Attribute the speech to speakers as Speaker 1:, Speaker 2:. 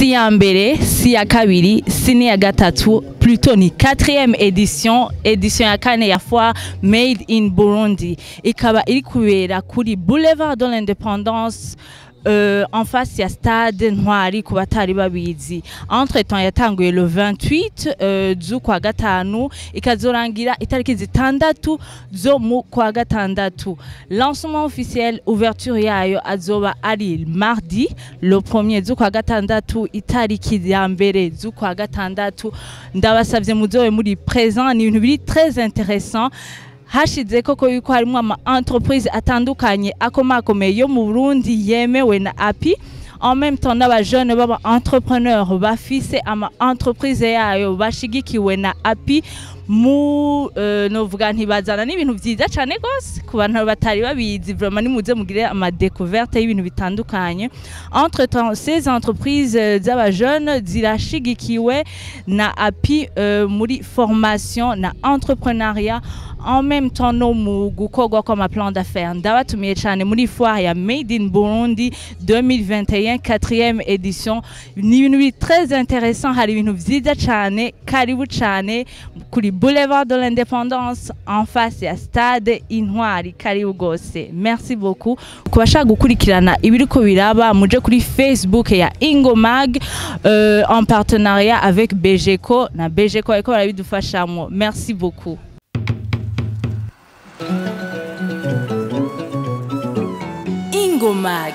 Speaker 1: Si ya mbere, si ya kabiri, si n'iya gatatu, plutôt ni 4e édition, édition ya kane ya foire Made in Burundi, ikaba iri kubera kuri Boulevard de l'Indépendance, en face ya Stade Ntwari ku batari babizi. Entre temps yatanguye le 28 z'ukwa gatanu, ikazorangira itariki 6 zo mu kwa gatandatu. Lancement officiel, ouverture yayo azoba ari mardi le 1er z'ukwa gatandatu, itariki ya 1 z'ukwa gatandatu. Ndabasavye muzobe muri présent, ni ibintu biri très intéressant. Hashize koko yuko harimo ama entreprise atandukanye akomakomeye yo mu Burundi yemewe na API, en même temps n'aba jeunes baba entrepreneur bafise ama entreprise yayo bashigikiwe na API mu novuga ntibazana n'ibintu vyiza cane gose ku bantu batari babizi. Vraiment nimuze mugire ama découverte y'ibintu bitandukanye. Entre temps ces entreprises z'aba jeunes zirashigikiwe na API muri formation na entrepreneuriat, en même temps no mu gukorwa kw'ama plan d'affaires. Ndabatumiye cane muri foire ya Made in Burundi 2021 4e édition. Ni ibintu biri très intéressant, hari ibintu vyiza cane. Karibu cane kuri Boulevard de l'Indépendance en face ya Stade Intwari, karibu gose. Merci beaucoup. Ku bashaka gukurikirana ibiriko biraba, muje kuri Facebook ya Ingomag, en partenariat avec BGCO na BGCO ariko barabidufashamwo. Merci beaucoup. Ingomag.